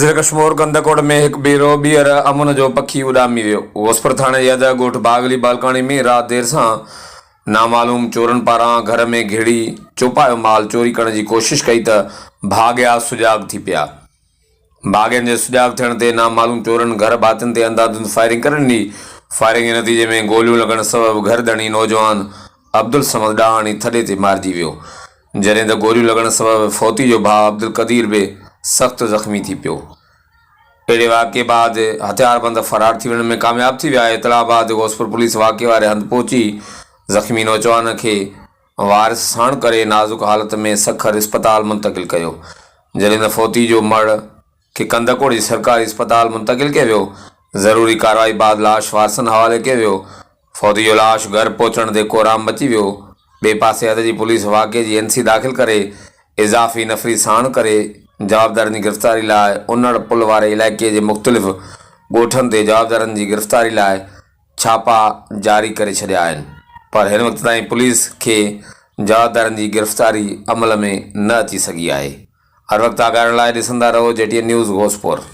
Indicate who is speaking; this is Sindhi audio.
Speaker 1: ضلعي ڪشمور ڪنڌڪوٽ ۾ هڪ ڀيرو ٻيهر امن جو پکي اڏامي ويو. غوثپور ٿاڻي جي حد ڳوٺ باغلي بالڪاڻي ۾ رات دير سان نامعلوم چورن پاران گهر ۾ گهڙي چوپايو مال چوري ڪرڻ جي ڪوشش ڪئي ته ڀاڳيا سجاڳ ٿي پيا. ڀاڳين جي سجاڳ ٿيڻ تي نامعلوم چورن گهر ڀاتين تي انڌاڌنڌ فائرنگ ڪري ڏني. فائرنگ جي نتيجي ۾ گوليون لڳڻ سبب گهر ڌڻي نوجوان عبدالصمد ڏاهاڻي ٿڏي تي مارجي ويو. جڏهن ته گوليون لڳڻ سبب فوتي جو ڀاء عبدالقدير به سخت زخمي ٿي پيو. اهڙي واقعي بعد هٿياربند فرار ٿي وڃڻ ۾ ڪامياب ٿي ويا. اطلاع بعد غوثپور پوليس واقعي واري هنڌ پهچي زخمي نوجوان کي وارث ساڻ ڪري نازڪ حالت ۾ سکر اسپتال منتقل ڪيو. جڏهن ته فوتي جو مڙهه کي ڪنڌڪوٽ جي سرڪاري اسپتال منتقل ڪيو ويو. ضروري ڪارروائي بعد لاش وارثن حوالي ڪيو ويو. فوتي جو لاش گهر پهچڻ تي ڪهرام مچي ويو. ٻئي پاسي حد جي پوليس واقعي جي اين سي داخل ڪري اضافي نفري ساڻ ڪري جوابدارن جي گرفتاري لاء انڙ پل واري علائقي جي مختلف ڳوٺن تي جوابدارن جي گرفتاري لاء ڇاپا جاري ڪري ڇڏيا آهن پر هن وقت تائين پوليس کي جوابدارن جي گرفتاري عمل ۾ نه اچي سگهي آهي. هر وقت آگاهه رهڻ لاء ڏسندا رهو جي ٽي اين نيوز غوثپور.